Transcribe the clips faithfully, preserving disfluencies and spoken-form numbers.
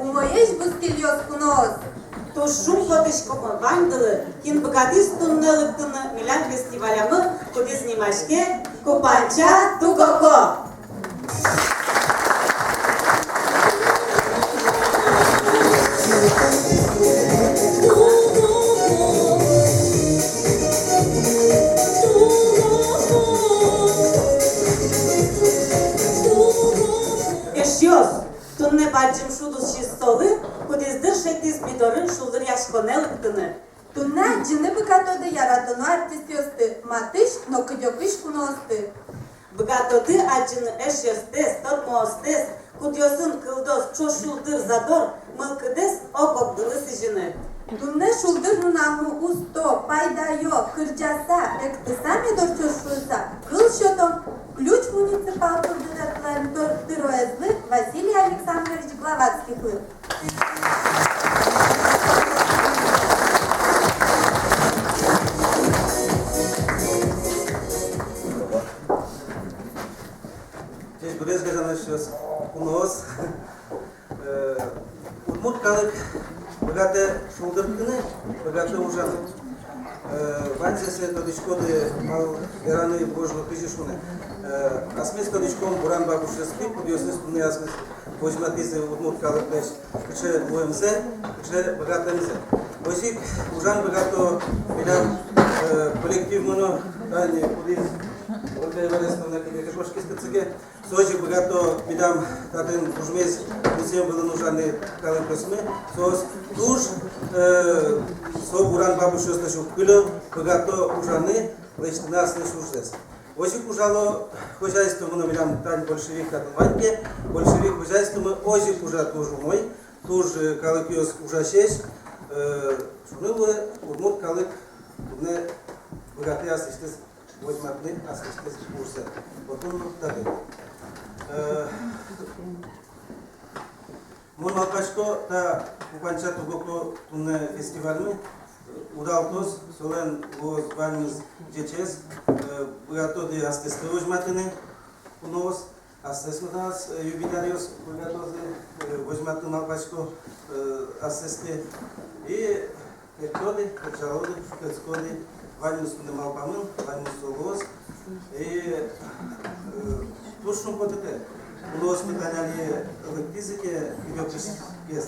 Умоесь бускельёс, куноос! Туж шумпотӥськомы ваньдылы, кин быгатӥз туннэ лыктыны милям фестивалямы, кудӥз нимаське «Купанча тугоко». Эшъёс, туннэ бадӟым шуд усиз солы, кудӥз дыр шедьтӥз ми доры шулдыръяськонэ лыктыны. Туннэ адӟыны быгатоды яратоно артистъёсты, матысь но кыдёкысь куноосты. Быгатоды адӟыны эшъёстэс, тодмоостэс, кудъёсын кылдоз ӵош шулдыр задор, мылкыдэс ог-огдылы сӥзьыны. Туннэ шулдыр нуналмы усто, пайдаё, кырӟаса, эктыса медор ӵош шуыса, кыл сётом Ключ муниципал кылдытэтъян тыр-, тыроезлы Василий Александрович Главатскихлы. Ӟечбуресь, гажано эшъёс, куноос. Э, удмурт калык быгатэ шулдыртыны, быгатэ ужаны. Э, ваньзэ сое тодӥськоды, мар вераны, вожвылъяны кызьы шуыны. Э, асьмеос тодӥськом буран бабушъёсты, кудъёсыз туннэ асьмеос возьматӥзы удмурт калыклэсь кыӵе луэмзэ, кыӵе быгатэмзэ. Озьы ик ужан быгато милям, э, коллективмы но, тани кудӥз Ольга Иваресновна кибеке кошкиз кытчы ке. Соос ик быгато милям татын кужмез музъем вылын ужаны калыкъёсмы. Соос туж, э, со буран бабушъёслэсь уг кыльо, быгато ужаны, лэсьтыны аслэсьтыз ужзэс. Озьы ик ужало хозяйствомы но милям, тани большевик татын вань ке, большевик хозяйствомы озьы ик ужа туж умой, туж, э, калыкъёс ужасесь, э, шуыны луэ, удмурт калык туннэ быгатэ аслэсьтыз возьматыны аслэсьтыз ужзэ. Отын но татын. Э, мон малпасько, та Купанча тугоко туннэ фестивальмы удалтоз, солэн луоз ваньмыз ӟечез, э, быгатоды астэ возьматыны куноос, астэ но та, э, юбиляръёс быгатозы, э, возьматыны, малпасько, э, астэ. И эктоды, кырӟалоды, шутэтскоды, ваньмыз туннэ малпамын, ваньмыз со луоз. И, э, туж шумпотытэ. Куноос тани али лыктӥзы ке, кыдёкысьгес.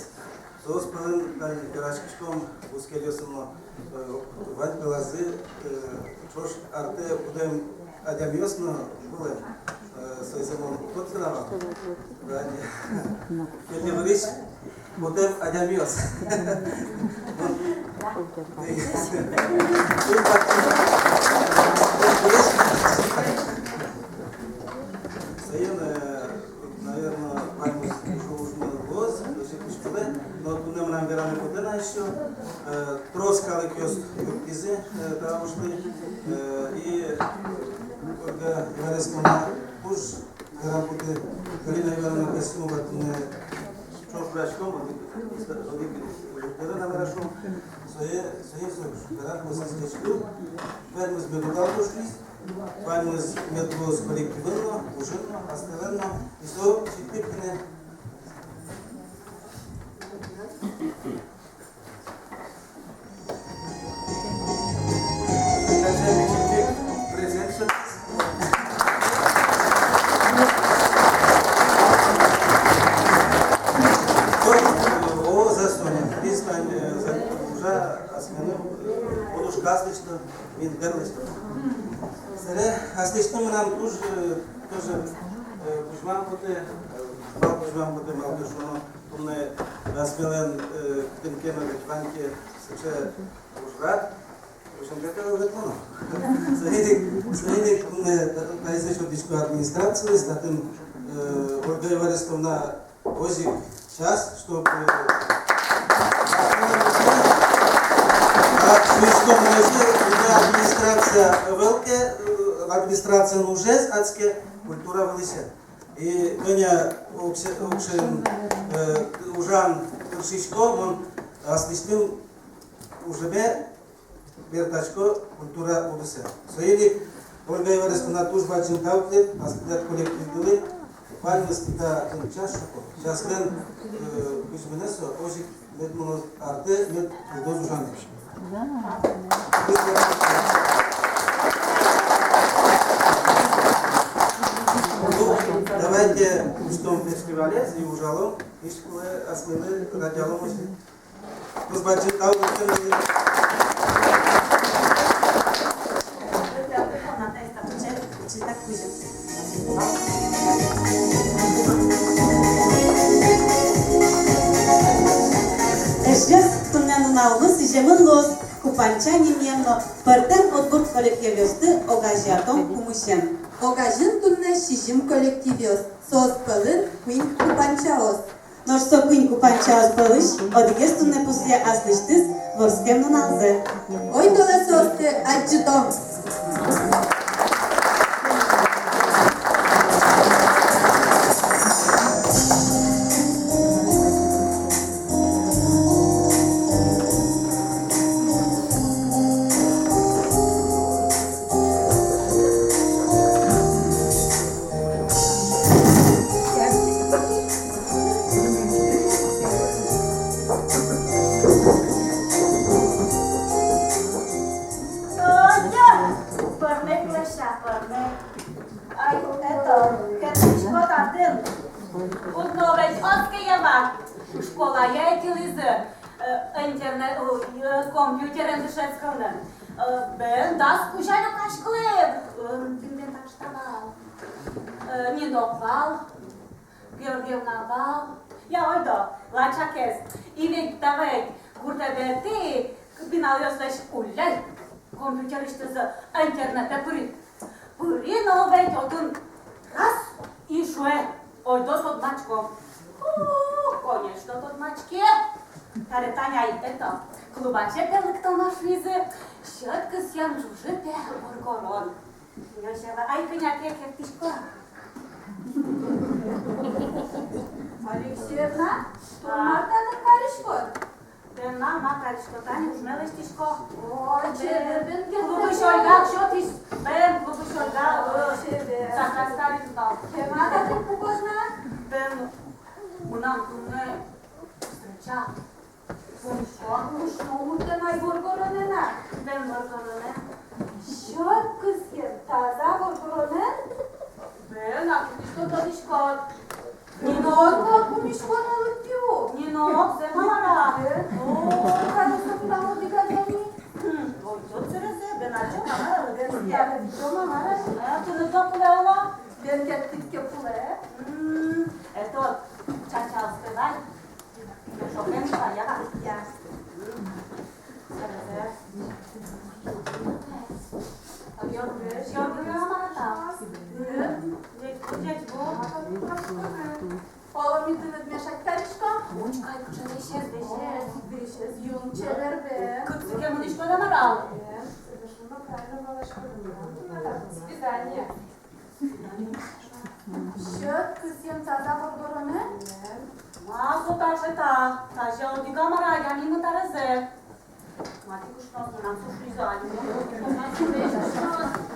Соос пӧлын тани вераськиськом бускельёсын но, э, вань пӧлазы, э, ӵош артэ кутэм адямиос но вылэм, э, соизэ мон уг тодӥськы на вал. Тани кельлевырысь кутэм адямиос. Соин, э, наверно, ваньмыз ужмы луоз, озьы кутскылэ, но туннэ мынам вераны потэ на ещё, э, трос калыкъёс юрттӥзы, э, та ужлы, э, и Ольга Иваресковна, уж вераны потэ, Галина Ивановна Касимова, туннэ ӵош вераськом, одӥг, одӥг, одӥг вераны вераськом, сое, сое, сое вераны потэ, сое вераськом, ваньмыз мед удалтоз. Ваньмыз мед луоз коллективын но, ужын но, астэлэн но, и со чик пе гинэ. Таӵе пичи-пичи презент сётӥз. Собере аслэсьтым мынам туж, э, тоже, э, кузьмам потэ, э, мал кузьмам потэ, малы ке шуоно, туннэ асьмелэн, э, кытын ке но ведь вань ке сыӵе ужрад, в общем, как это выглядит, ну. Соин ик, соин ик, э, таизэ сётӥсько администрациез, татын, э, Ольга Эварестовна, озьы ик час, чтобы, э, а, чтобы, чтобы администрация вылке, э, администрациын ужез адске культура вылысен. И кӧня уксё-, уксёен, э, ужан тыршисько, мон аслэсьтым ужме бертӥсько культура удысэ. Соин ик, Ольга Эварестовна, туж бадӟым тау тӥледлы, аслад коллективдылы, ваньмыз тӥ та час шуко. Часлэн, э, кузьмынэ со, озьы ик мед мыноз артэ, мед кылдоз ужаны. Ну, давайте усьтом фестивалез и ужалом, и школаез асьмелы радъялом озьы. Туж бадӟым тау. Эшъёс, туннэ нуналмы сӥземын луоз Купанча нимъем но пӧртэм удмурт коллективъёсты огазеятон пумысен. Огазьын туннэ сизьым коллективъёс, соос пӧлын куинь купанчаос. Нош со куинь купанчаос пӧлысь одӥгез туннэ пусъе аслэсьтыз вордскем нуналзэ. Ойдолэ соосты адӟытом. Пӧрмек, Леся, пӧрмек. Ай, это, кертӥсько татын. Уд но ведь оске ява. Школае ӧтьылӥзы, э, интернет, э, компьютерен дышетскыны. Э, бен, дас кузя люкаськылӥ. Э, бен, бен, так что вал. Э, Нинок вал. Георгиевна вал. Я, ойдо, лачакез. И ведь давай гуртэ бертӥ, пиналъёслэсь улляй, компьютерысьтызы интернетэ пыри. Пыри но ведь отын раз и шуэ: ойдо тодматӥсько. О, конечно, тодматӥське. Таре тани ай это, клубазе пе лыктоно шуизы, сьӧд кысъем ӝужыт пе воргорон. Нёсева, ай, кӧня ке кертӥсько. Алексеевна, тон мар татын кариськод? Бен, мар карисько, тани ужме лэсьтӥсько. О, чебер, бен, клубысь Ольга сётӥз, бен, клубысь Ольга, о, чебер. Заказ кариз вал. Кема татын пукод на? Бен, мынам туннэ встреча. Пумисько, кышно муртэн ай воргоронэн-а? Бен, воргоронэн. Сьӧд кыскен таза воргоронэн? Бен, а кытысь тон тодӥськод? Нинок вал пумиськоно лыктӥ ук. Нинок, зэм-а мар-а? Бен. О, карыса куд-а одӥг адями? Хм, ой, тот сэрезэ, бен, а чо мар-а лыктӥ? Бен, а чо мар-а? А, тыныд но кулэ, оло? Бен, керттӥд ке, кулэ. М, э, тот, чачалстэ вай. Оло, ми тыныд мешать кариськом? Учкы ай, кыӵе весез, весез. Весез, юн чебер бен. Кытчы ке мынӥськод-а, мар-а? Э, совершенно правильно валаськод. Свидание. Сьӧд кыскен таза воргоронэн? Ма со таӵе та, тазьы одӥг-а, мар-а, адями мытарезэ. Мати кышноос мынам со шуизы али.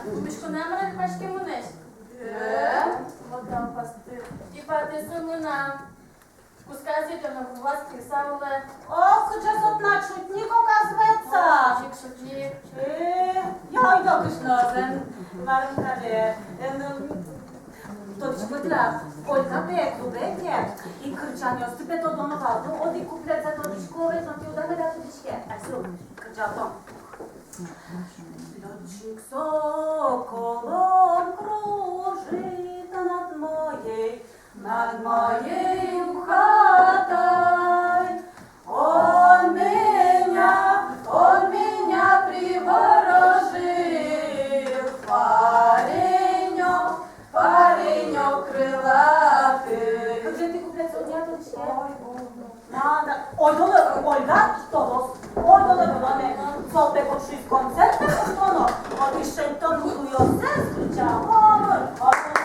Пумиськоно-а, мар-а, паськемынэсь? Э? Вот алпаськод. Типа тӥ со мынам. Кусказы тонэ вуаз кирса улэ. Ох, кыӵе со тынад шутник, оказывается. Шутник, шутник. Э, я, ойдо кышноозэ варым табере. Эн, тодӥськод-а, Ольга пе клубе ке, и кырӟанъёсты пе тодоно вал. Ну, одӥг куплетсэ тодӥсько ведь, но тӥ уд-а меда тодӥське? Асьсэ кырӟалом. Лёд Чик соколом кружит над моей, над моей ухатай. Он меня, он меня приворожил, паренёк, паренёк крылатый. Кыӵе тӥ куплет, Соня, тӥ? Ой, ой. Ойдолэ, Ольга тодоз. Ойдолэ, ойдолэ. Со пе кошкиз концерт пуктоно. Отысь шедьтон куёсэз кырӟа. Ойдолэ, ойдолэ.